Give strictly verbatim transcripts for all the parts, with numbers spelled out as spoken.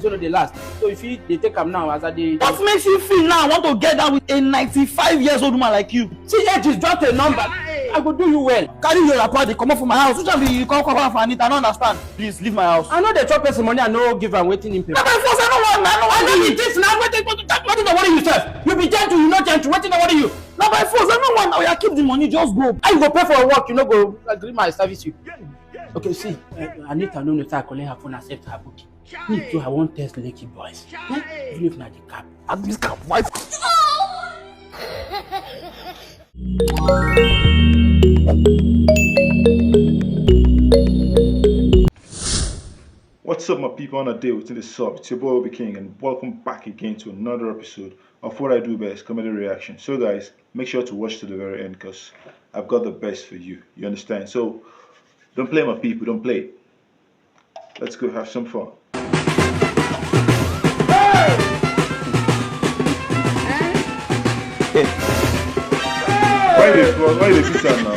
So no dey last. So if you dey take am now as I dey. What makes you feel now I want to get down with a ninety-five years old woman like you? See, age is just a number. I go do you well. Carry your wrapper, dey comot for my house. Which one be you come cover for Anita? I no understand. Please leave my house. I no dey chop person money, I no give am wetin him pay. Na by force, I no want, I no want. I no be thief now. Wetin, wetin, wetin dey worry you sef? You be gentle, you no gentle. Wetin dey worry you? Na by force, I no want. Oya, keep the money, just go. How you go pay for your work? You no go agree my service you. Okay, see, uh, Anita no know say I collect her phone, accept her booking. Me too, I wan test Lekki boys. Eh? Even if na the cap. At least cap, why? What's up, my people? On a day within the sub, it's your boy Obi King, and welcome back again to another episode of What I Do Best Comedy Reaction. So, guys, make sure to watch to the very end because I've got the best for you. You understand? So, don't play, my people, don't play. Let's go have some fun. Why they, why they beat am now?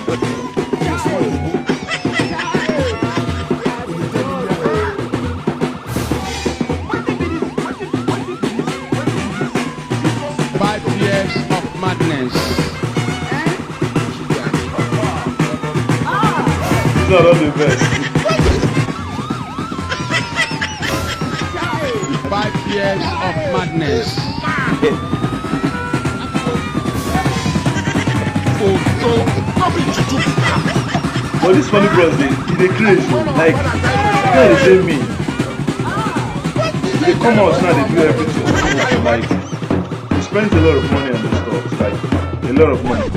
Five years of madness. These are not the best. Five years of madness. But this funny bros, they, they crazy. Like, you know the same me. They come out now, they do everything. Like, he spends a lot of money on this stuff. Like, a lot of money.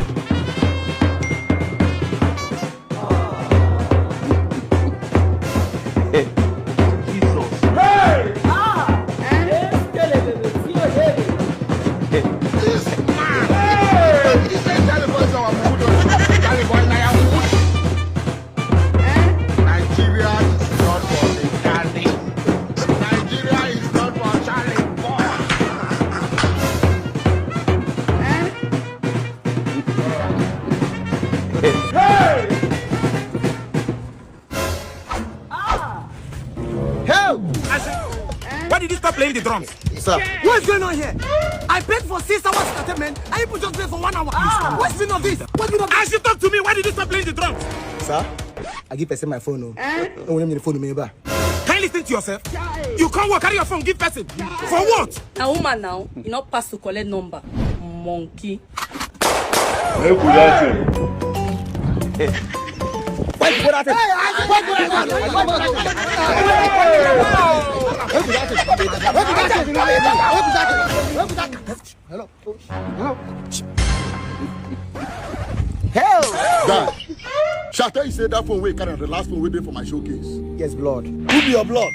Help! Why did you stop playing the drums? Sir. What's going on here? I paid for six hours entertainment and you just play for one hour. Ah. What's the meaning of this? What's the meaning of this? As you talk to me, why did you stop playing the drums? Sir, I give person my phone. No. Eh? No, when the phone me back. Can you listen to yourself? You can't work, carry your phone, give person. For what? A woman now, you not pass to collect number. Monkey. Make we that thing. Why you go that thing? Why you go that thing? Why you go that thing? Why you go that thing? Hello. Hello. Hell! Guy, shall I tell you say that phone wey you carry na the last phone wey dey for my showcase? Yes, blood. Who be your blood?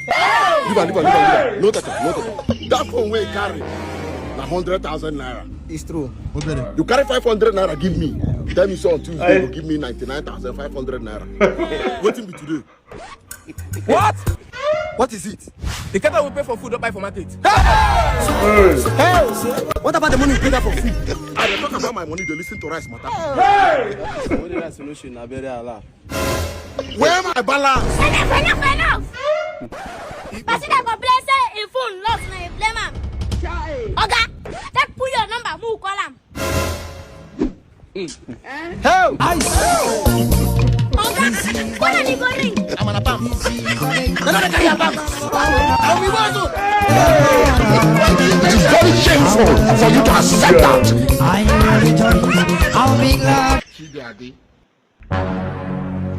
Leave am, leave am, leave am, leave am. No touch am, no touch am. That phone wey you carry na hundred thousand naira. It's true. You carry five hundred naira give me. Tell me say on Tuesday you go give me ninety-nine thousand five hundred naira. Wetin be today? What? What is it? The kettle we pay for food, don't buy for market. Hey! Hey! What about the money you pay that for food? I dey talk about my money, dey listen to rice matter. Hey! Money rice no show na very ala. Where my balance? Enough, enough, enough! Person dey complain say him phone lost, na him blame am. Oga, take pull your number, make we call am. Help! I Oga, call am, e go ring. I'm on a pump. Another guy, your pump. I'll be one too. It is very shameful for you to accept that. I am rejoiced. I'll be glad.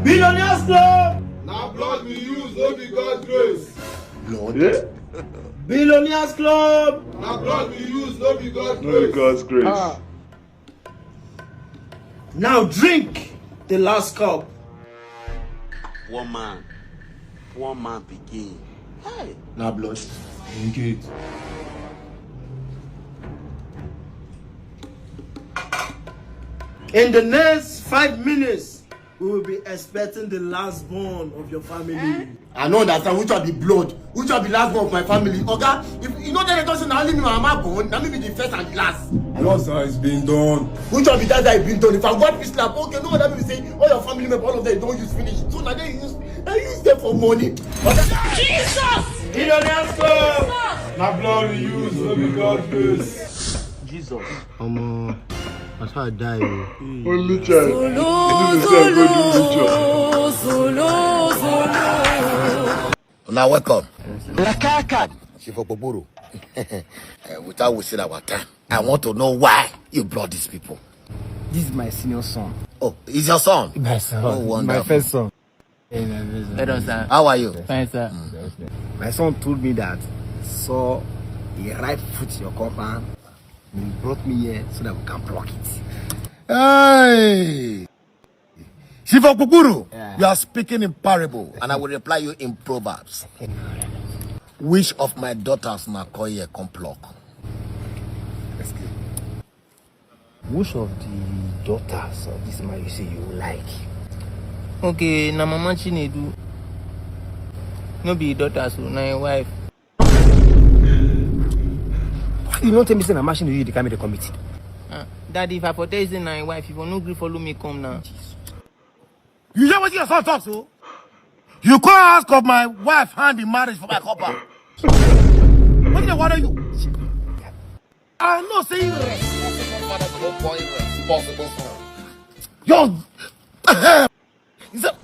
Billionaires Club! Na blood we use, no be God grace. Blood? Yeah. Billionaires Club! Na blood we use, no be God grace. No be God's grace. Ah. Now drink the last cup. Poor man, poor man pikin. Hey. Na blood. Drink it. In the next five minutes, we will be expecting the last born of your family. Eh? I no understand which one be blood, which one be last born of my family. Oga, if you know that person na only me my mama born, na me be the first and the last. Blood sir is being done. Which one be that that is being done? If I got this slap, okay, no, that mean say all your family member, all of them don't use finish. So now they use, they use them for money. Oga, Jesus! Billionaire song. Na blood we use, no be God grace. Jesus. Omo, that's how I die o. Only child. Una welcome. Chief Okpokporo. Eh, without wasting our time, I want to know why you brought these people. This is my senior son. Oh, he's your son? My son. Oh, wonderful. My first son. Well done, sir. How are you? Fine, sir. My son told me that saw a right foot in your compound. He brought me here so that we can pluck it. Hey! Chief Okpokporo, yeah, you are speaking in parable, and I will reply you in proverbs. Which of my daughters na come here come pluck? Excuse me. Which of the daughters of this man you say you like? Okay, na Mama Chinedu. No be daughters, o, na him wife. Why you no tell me say na Mama Chinedu you dey carry me dey committee? Ah, Daddy, if I for tell you say na him wife, you for no gree follow me come now. You hear wetin your son talk so? You come ask of my wife hand in marriage for my copper. Wetin dey worry you? I know say you responsible father go born responsible son. Yo, is that,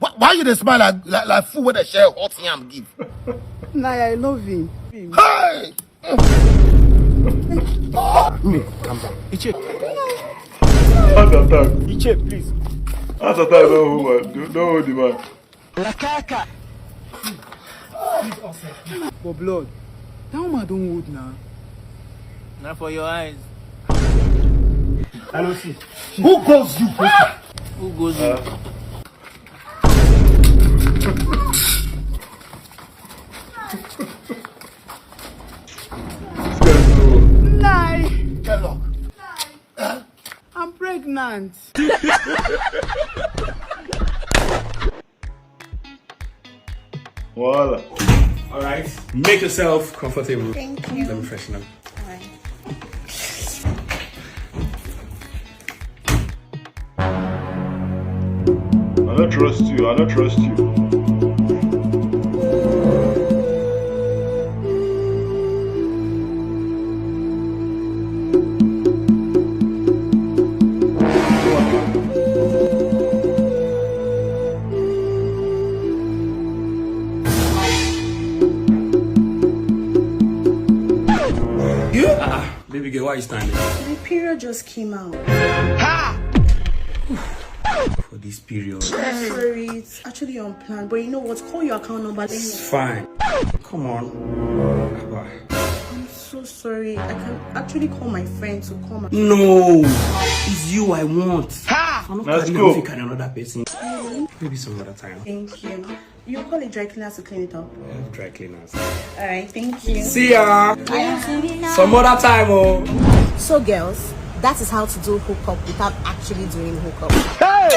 why, why you dey smile like, like, like fool wey dey share hot yam give? Nah, I love him. Hey! Me, calm down. Iche. Heart attack. Iche, please. Heart attack don hold man. Don hold the man. Lakaka. For blood. That woman don old now. Na for your eyes. I don't see. Who goes you? Who goes you? This guy is so. Lie. Kellock. I'm pregnant. Voila. All right. Make yourself comfortable. Thank you. Let me freshen up. All right. I don't trust you. I don't trust you. You? Ah, baby girl, why you standing? My period just came out. Ha! For this period. I'm sorry, it's actually unplanned, but you know what? Call your account number. Let me. It's fine. Come on. Abba. I'm so sorry. I can actually call my friend to come. No, it's you I want. Ha! I'm not carrying. Let's go. Carry another person. Maybe some other time. Thank you. You call a dry cleaner to clean it up. We have dry cleaners. All right, thank you. See ya. Bye. Some other time, oh. So, girls, that is how to do hookup without actually doing hookup. Hey!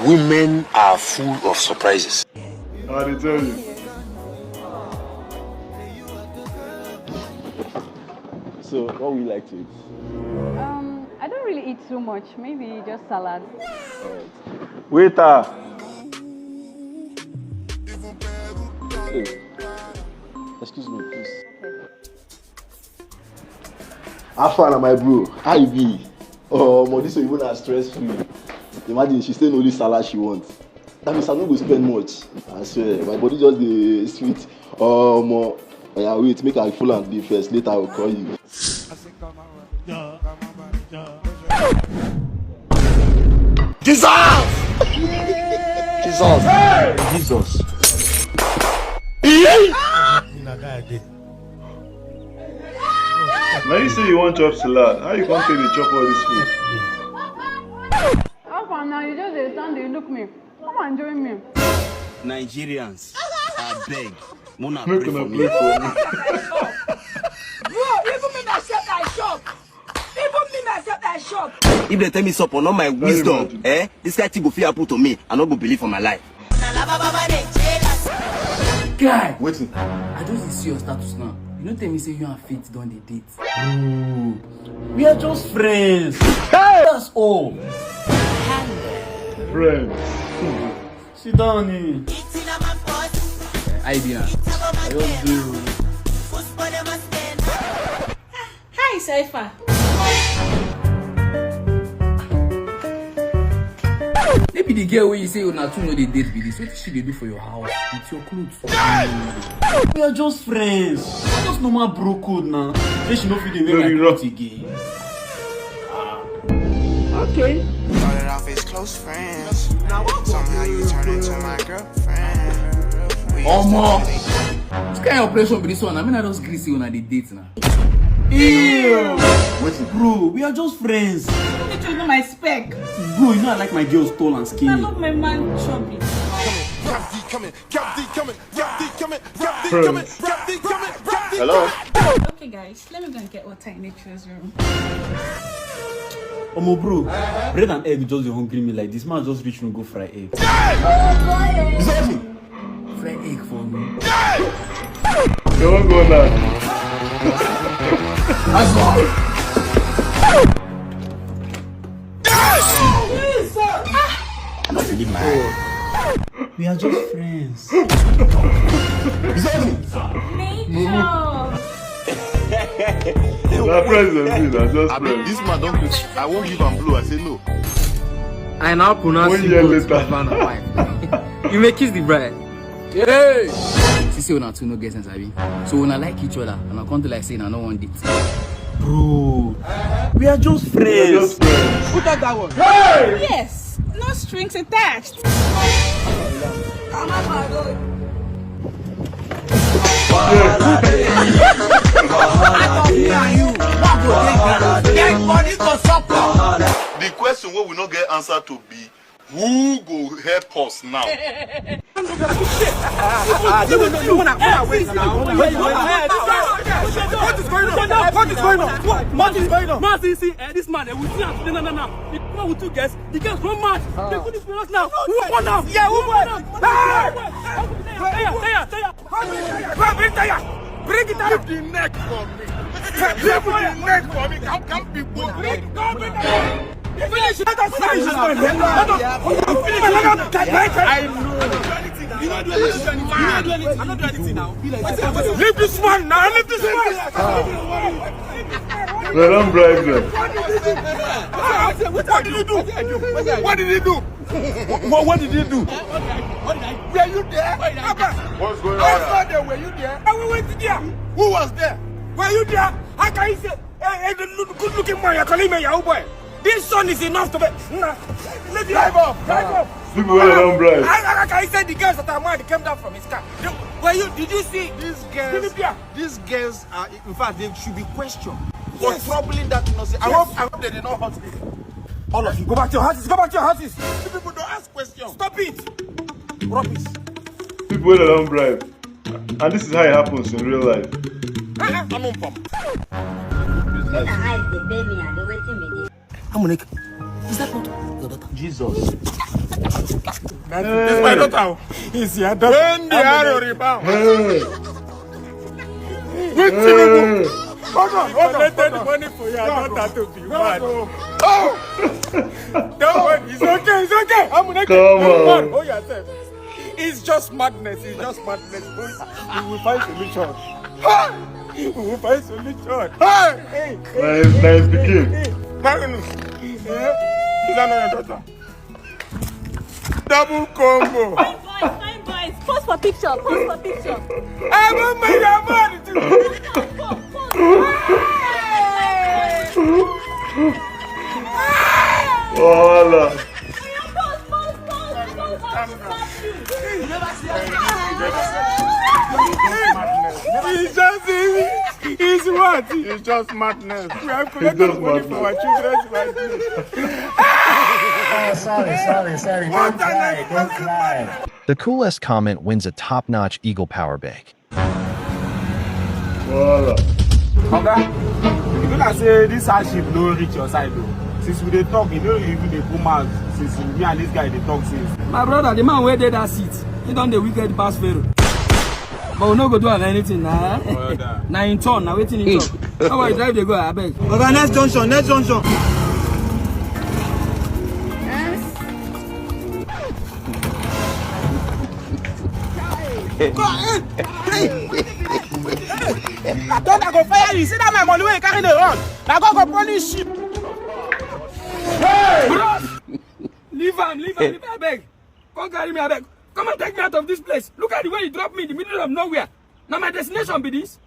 Women are full of surprises. I dey tell you. So, what would you like to eat? Um, I don't really eat too much. Maybe just salad. All right. Waiter! Hey, excuse me, please. How far na my bro? How you be? Oh, omo, this one even na stress free. Imagine she say na only salad she want. That means I no go spend much. I swear, my body just dey sweet. Omo, oya wait, make I full am dey first. Later I go call you. Jesus! Jesus! Jesus! Na guy I dey. Now you say you wan chop salad. How you come take dey chop all this food? How far now? You just dey stand, dey look me. Come and join me. Nigerians, I beg. Make una pray for me. Bro, even me myself I shock. Even me myself I shock. If they tell me something, not my wisdom, imagine, eh? This kind thing go fit happen to me. I no go believe for my life. Guy, wetin? I just dey see your status now. You no tell me say you and Faith don dey date. Bro, we are just friends. Hey! That's all. Hello. Friend. Sit down here. Idea. I don't do. Hi, Cypher. Maybe the girl wey you say una two no dey date be this. Wetin she dey do for your house with your clothes? We are just friends. Just normal bro code now. Say she no fit dey wear my clothes again. Okay. Started off as close friends. Somehow you turn into my girlfriend. Omo, which kind of operation be this one? I mean, I just gree say una dey date now. Ew! Wetin, bro? We are just friends. You need to know my spec. Bro, you know I like my girls tall and I skinny. love my man chubby. Gap D coming, Gap D coming, Gap D coming, Gap D coming, Gap D coming, Gap D Hello? Okay, guys, let me go and get water in nature's room. Omo, bro, bread and egg just dey hungry me like this. Man just reach me go fry egg. Is that me? Fry egg for me. They won't go now. We are just friends. Nature. Na friends dem be, na just I mean, friends. This man don't. I won't give am blow. I say no. I now pronounce One you year both later. husband and wife. You may kiss the bride. Hey! See say una two no get sense, abi? So una like each other, and I come to like say una no wan date. Bro, we are just friends. Who talk that one? Yes, no strings attached. The question wey we no get answer to be who go help us now? What is going on? What is going on? What is going on? What is going on? Man, see, see, eh, this man, eh, we see am today, no, no, no. The people with two girls, the girls run mad. They couldn't feel us now. Who won now? Yeah, who won? Hey! Taya, Taya, Taya. Bring Taya. Bring it out. Leave the neck for me. Leave the neck for me. Come, come, people. Bring, come, bring Taya. Finish. Let us finish this man. Let us finish. Let us finish. I know. You don't do anything. You don't do anything. I don't do anything now. Leave this man now. Leave this man. They don't bribe them. What did he do? What did he do? What, what did he do? Were you there? What's going I was on? Not there. Were you there? I went there. Who was there? Were you there? How can you say, hey, hey, the good looking man, you're calling me Yahoo boy? This son is enough to be. Nah, let me drive off. Drive off. People wey dem don bribe. I, I, I said the girls that are mad came down from his car. They, were you? Did you see? These girls, these girls are, in fact, they should be questioned for troubling that nonsense. I hope, I hope they did not hurt people. All of you, go back to your houses. Go back to your houses. You people don't ask questions. Stop it. Rubbish. People wey dem don bribe. And this is how it happens in real life. I'm on pump. Una eyes dey pain me, I dey wetin be this? Amunik, is that not your daughter? Jesus. It's my daughter. It's your daughter. When the arrow rebound. Hey. With Tinubu. Hold on, hold on. Collected money for your daughter to be mad. Oh! Don't worry, it's okay, it's okay. I'm gonna Come on. Hold yourself. It's just madness, it's just madness. We will find solution. We will find solution. Hey! Na him, na him pikin. Magnus, eh? Is that not your daughter? Double combo. Fine boys, fine boys. Pose for picture, pose for picture. I don't make your money too. Pose, pose. Wahala. Pose, pose, pose, pose. It's just, it's what? It's just madness. We have collected just money for our madness. Children's birthday. Oh, sorry, sorry, sorry. Don't cry, don't cry. The coolest comment wins a top-notch Eagle Power Bank. Wahala. Oga, you know that say this hardship no reach your side though. Since we dey talk, you know you even dey come out. Since me and this guy dey talk since. My brother, the man wey dey that seat, he don dey wicked pass Pharaoh. But we no go do am anything na. Brother. Na him turn, na wetin him talk. No worry, drive dey go, abeg. Oga, next junction, next junction. Yes. Go, hey, hey. Thunder go fire you. See that my money wey you carry dey run. Na God go punish you. Hey! Bros, leave am, leave am, leave am, abeg. Come carry me, abeg. Come and take me out of this place. Look at the way you drop me in the middle of nowhere. Na my destination be this.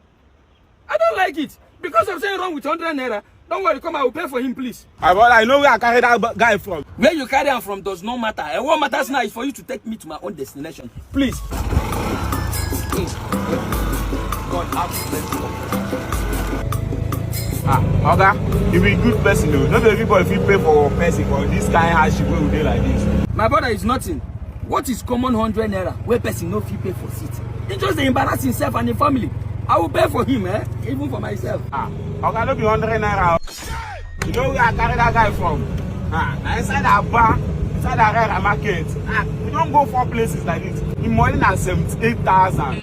I don't like it. Because of say wrong with hundred naira, don't worry, come, I will pay for him, please. My brother, you know where I carry that b-, guy from? Where you carry am from does not matter. Eh, what matters now is for you to take me to my own destination. Please. Please. God have mercy. Ah, Oga, you be good person o. No be everybody fit pay for person for this kind hardship wey we dey like this. My brother, is nothing. What is common hundred naira wey person no fit pay for seat? He just dey embarrass himself and him family. I will pay for him, eh? Even for myself. Ah, Oga, no be hundred naira. You know where I carry that guy from? Ah, na inside Aba, inside Arera market. Ah, we don go four places like this. Him money na seventy-eight thousand.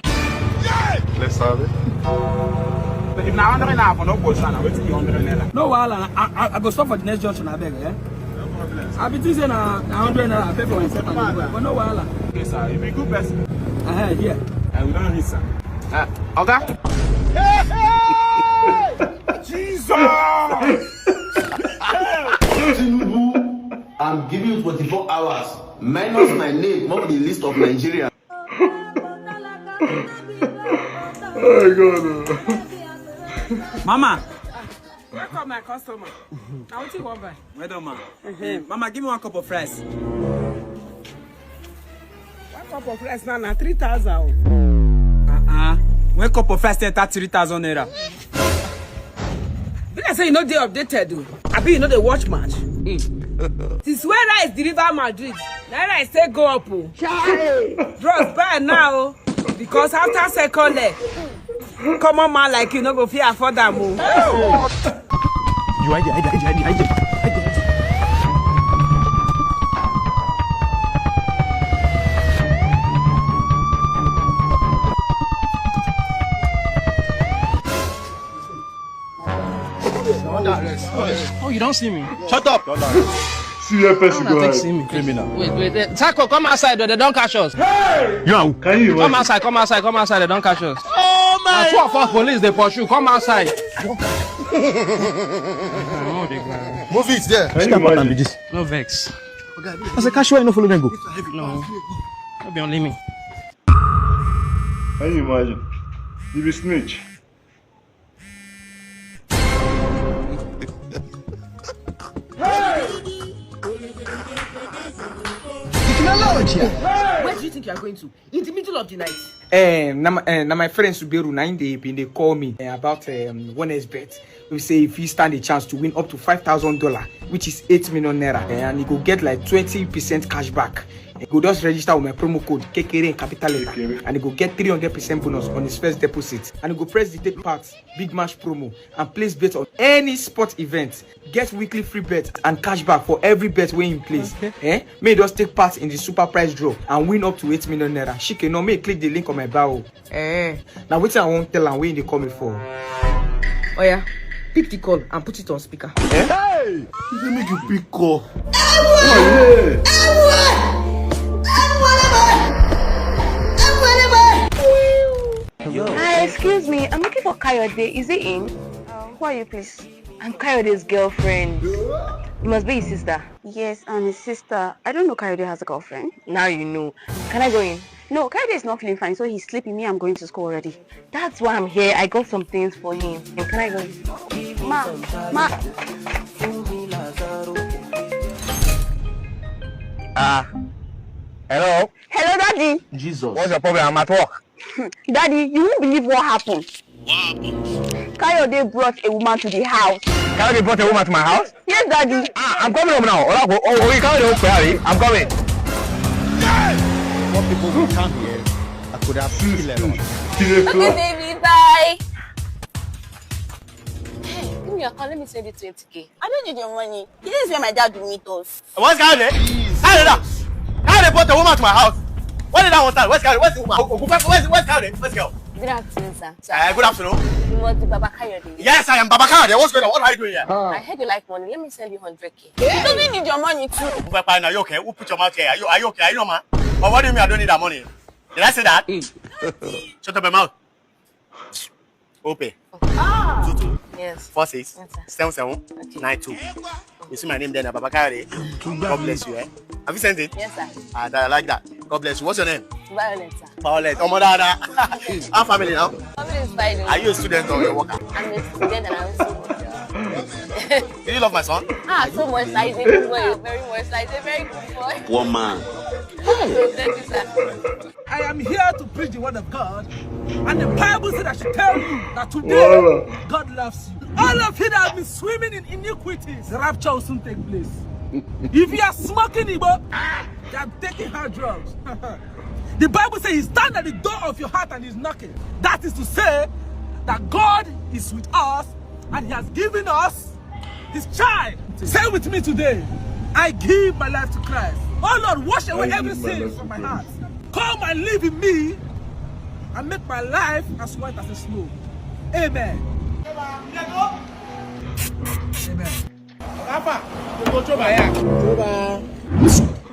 Let's have it. If na hundred naira for no question, na wetin be hundred naira? No wahala, I, I, I go stop for the next junction, abeg, eh? No problem. I be think say na, na hundred naira I pay for myself and the boy, but no wahala. Okay, sir. You be good person. Uh-huh, yeah. And we don reach, sir. Uh, Oga? Jesus! Tinubu, I'm giving you twenty-four hours. Minus my name, not the list of Nigeria. Oh God. Mama. Welcome, my customer. Now, what you want buy? Well done, ma. Eh, Mama, give me one cup of rice. One cup of rice now, na three thousand. Uh-uh. One cup of rice, enter three thousand naira. Be like say you no dey updated o. Abi you no dey watch match? Since when rice deliver Madrid, na rice take go up o. Bros, buy now o. Because after second leg, common man like you no go fit afford am o. You hide there, hide there, hide there, hide there, hide there, hide there. Under arrest. Oh, you don't see me. Shut up. See where person go hide. Criminal. Wait, wait, wait. Sako, come outside, they don't catch us. Hey! Yo, can you imagine? Come outside, come outside, come outside, they don't catch us. Oh my. Two of us police, they pursue. Come outside. Move it there. Can you imagine? No vex. As a cashier, you no follow them go. No. No be only me. Can you imagine? You be snitch. Where do you think you are going to? In the middle of the night? Eh, na my, eh, na my friend Suberu, na him dey been dey call me, eh, about, um, one X bet. We say if he stand a chance to win up to five thousand dollar, which is eight million naira, eh, and he go get like twenty percent cash back. He go just register with my promo code K K R in capital letter, and he go get three hundred percent bonus on his first deposit, and he go press the take part big match promo and place bet on any sport event. Get weekly free bet and cash back for every bet wey him place. Okay. Eh? May just take part in the super prize draw and win up to eight million naira. Shike no, may click the link on my bio. Eh. Now wetin I wan tell am wey dey call me for? Oh yeah, pick the call and put it on speaker. Eh? Hey! You dey make you pick call. Hi, excuse me. I'm looking for Kayode. Is he in? Uh, who are you, please? I'm Kayode's girlfriend. You must be his sister. Yes, I'm his sister. I don't know Kayode has a girlfriend. Now you know. Can I go in? No, Kayode is not feeling fine, so he's sleeping. Me, I'm going to school already. That's why I'm here. I got some things for him. Can I go in? Ma, ma. Ah. Hello? Hello, Daddy. Jesus. What's your problem? I'm at work. Daddy, you won't believe what happened. What happened? Kayode brought a woman to the house. Kayode brought a woman to my house? Yes, Daddy. Ah, I'm coming home now. Ola, go, oh, oh, you Kayode, okay, I'm coming. What people will come here, I could have killed them. Okay, baby, bye. Hey, give me your card. Let me send you twenty K. I don't need your money. This is where my dad will meet us. What's going on? How did that? How they brought a woman to my house? What did that one stand? Where's Kayode? Where's the woman? Where's, where's, where's Kayode? Where's girl? Good afternoon, sir. Uh, good afternoon. You must be Baba Kayode. Yes, I am Baba Kayode. What's going on? What are you doing here? I heard you like money. Let me send you hundred K. He doesn't need your money too. Who put your mouth here? Are you, are you okay? Are you normal? But what do you mean I don't need that money? Did I say that? Mm. Shut up your mouth. Ope. Ah! Two two Yes. four six Yes, sir. seven seven nine two. You see my name there, na Baba Kare. God bless you, eh? Have you sent it? Yes, sir. Ah, I like that. God bless you. What's your name? Violet, sir. Violet. Omo dada. How family now? How is fine? Are you a student or a worker? I'm a student and I'm so good. Do you love my son? Ah, so much. Like, he's a good boy. Very much. Like, he's a very good boy. Woman. So, thank you, sir. I am here to preach the word of God, and the Bible said I should tell you that today God loves you. All of you that have been swimming in iniquities, rapture will soon take place. If you are smoking Igbo, you are taking hard drugs. The Bible says he stands at the door of your heart and is knocking. That is to say that God is with us and he has given us his child. Say with me today, I give my life to Christ. Oh Lord, wash away every sin from my heart. Come and live in me and make my life as white as the snow. Amen. Amen. Rafa, you go throw my hand.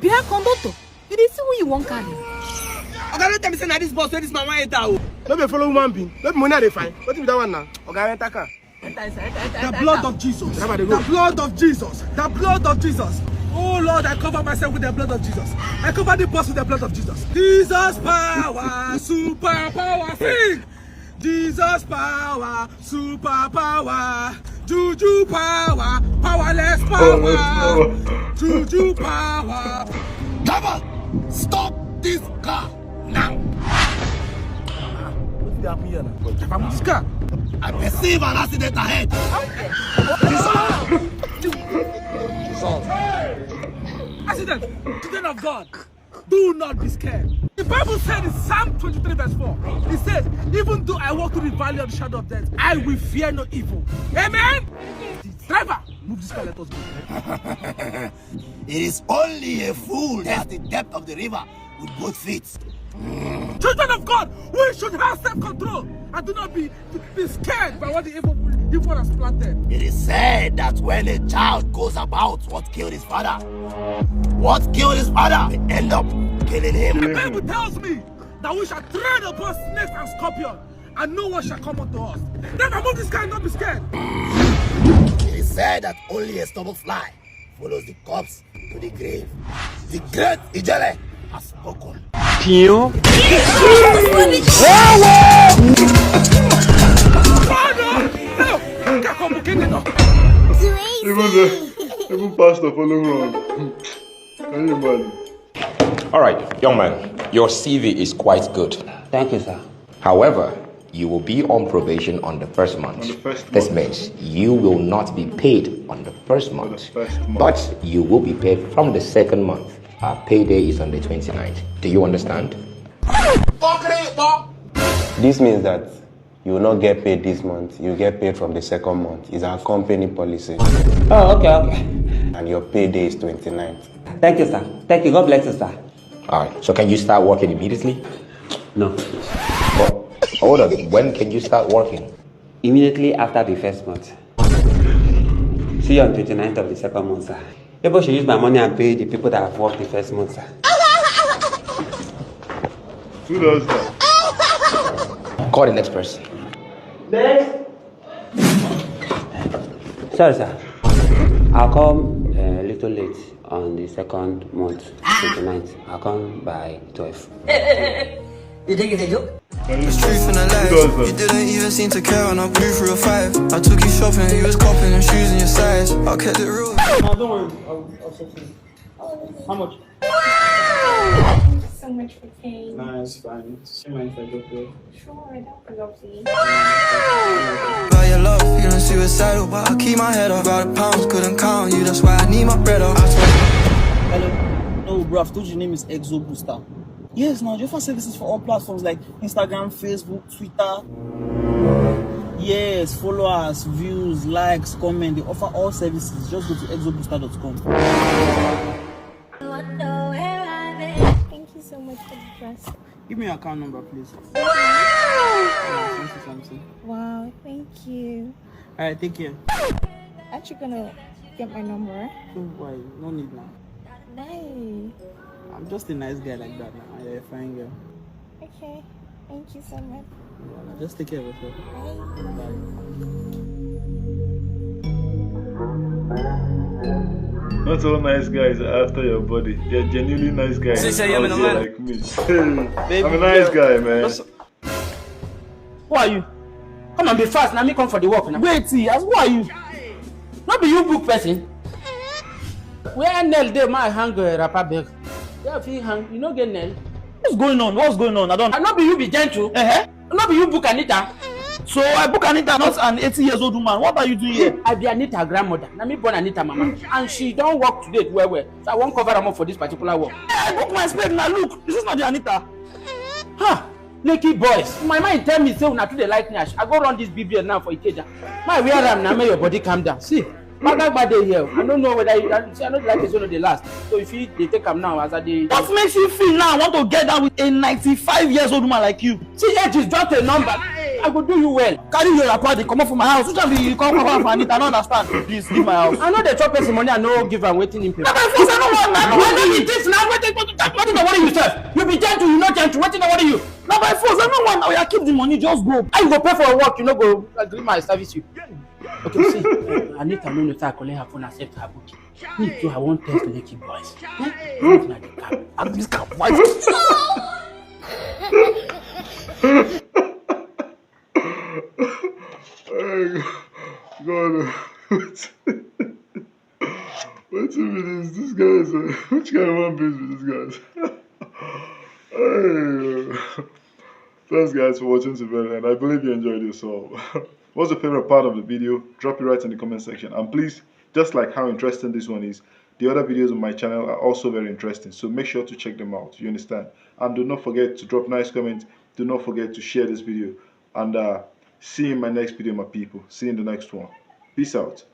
Bia conductor, you dey see who you wan carry? Oga, no tell me say na this bus wey this man wan enter o. No be follow human being. No be money I dey find. Wetin be that one now? Oga, enter car. The blood of Jesus. The blood of Jesus. The blood of Jesus. Oh Lord, I cover myself with the blood of Jesus. I cover the bus with the blood of Jesus. Jesus power, super power, sing. Jesus power, super power, juju power, powerless power, juju power. Driver, stop this car now. Wetin dey happen here now? Driver, move this car. I perceive an accident ahead. Accident! Children of God, do not be scared. The Bible said in Psalm twenty-three verse four, it says, "Even though I walk through the valley of the shadow of death, I will fear no evil." Amen? Driver, move this car, let us go. It is only a fool that the depth of the river with both feet. Children of God, we should have self-control and do not be, be scared by what the evil, evil has planted. It is said that when a child goes about what killed his father, what killed his father may end up killing him. The Bible tells me that we shall tread upon snakes and scorpions, and no one shall come unto us. Then I move this guy, not be scared. It is said that only a stubborn fly follows the corpse to the grave. The great Ijele has spoken. Even the even pastor follow wrong. Can you imagine? All right, young man, your C V is quite good. Thank you, sir. However, you will be on probation on the first month. On the first This month. Means you will not be paid on the first On the month, first month. But you will be paid from the second month. Our payday is on the twenty-ninth. Do you understand? This means that you will not get paid this month. You get paid from the second month. It's our company policy. Oh, okay, okay. And your payday is twenty-ninth. Thank you, sir. Thank you. God bless you, sir. All right. So can you start working immediately? No. But hold on. When can you start working? Immediately after the first month. See you on twenty-ninth of the second month, sir. People should use my money and pay the people that have worked the first month, sir. Who does that? Call the next person. Next. Sorry, sir. I'll come uh, a little late on the second month, twenty-ninth. I'll come by twelve. You think it's a joke? Can you It's truth in the who life. does that? You didn't even seem to care when I blew through your five. I took you shopping, you was copping and shoes in your size. I kept it real. No, don't worry. I'll, I'll sort it. How much? Thank you so much for paying. Nah, it's fine. She mind if I go pay? Sure, that would be lovely. By your love, feeling suicidal, but I keep my head up. Out of pounds, couldn't count you. That's why I need my bread up. I swear. Hello. No, bro, I've told you your name is Exo Booster. Yes, now Joffa services for all platforms like Instagram, Facebook, Twitter. Yes, followers, views, likes, comment. They offer all services. Just go to exobooster dot com. Thank you so much for the dress. Give me your account number, please. Wow! Twenty something. Wow, thank you. All right, take care. Aren't you gonna get my number? Don't worry, no need now. Why? I'm just a nice guy like that now. You're a fine girl. Okay. Thank you so much. Just take care of yourself. Bye. Not all nice guys are after your body. They're genuinely nice guys. Say, say, yeah, out man, there man. Like me. Hey, I'm a nice guy, man. Who are you? Come and be fast. Now me come for the work now. Wait, see, as who are you? No be you book person. Where nail dey my hang uh, wrapper bag? Where fit hang? You no get nail. What's going on? What's going on? I don't. I no be you be gentle. Uh-huh. No be you book Anita. So I book Anita, not an eighty years old woman. What are you doing here? I be Anita grandmother. Na me born Anita mama, and she don work today well well. So I wan cover am up for this particular work. I book my spade now. Look, this is not the Anita. Ha! Lekki boys, my mind tell me say una too dey like nyash. I go run this B B L now for Ikeja. My wear am na make your body calm down. See, gbagagba dey here. I no know whether you, I, see, I no dey like this one dey last. So if you dey take am now as I dey. What makes you feel now I want to get down with a ninety-five years old woman like you? See, age is just a number. I go do you well. Carry your wrapper, dey comot for my house. Which one be you come cover for Anita? I no understand. Please leave my house. I no dey chop person money. I no give am wetin him pay. Na by force. I no want. I no want. Wetin dey worry you sef? You be gentle, you no gentle. Wetin dey worry you? Na by force. I no want. Oya, keep the money. Just go. How you go pay for work? You no go agree my service you. Okay, see, uh, Anita no know say I collect her phone, accept her booking. Me too, I wan test Lekki boys. Eh? If na the cap. I'm this cap. Why? Hey, God, wetin be this? This guy is a, which kind of one beast be this guy? Hey. Thanks guys for watching to very end. I believe you enjoyed yourself. What's your favorite part of the video? Drop it right in the comment section. And please, just like how interesting this one is, the other videos on my channel are also very interesting. So make sure to check them out. You understand? And do not forget to drop nice comments. Do not forget to share this video. And uh, see you in my next video, my people. See you in the next one. Peace out.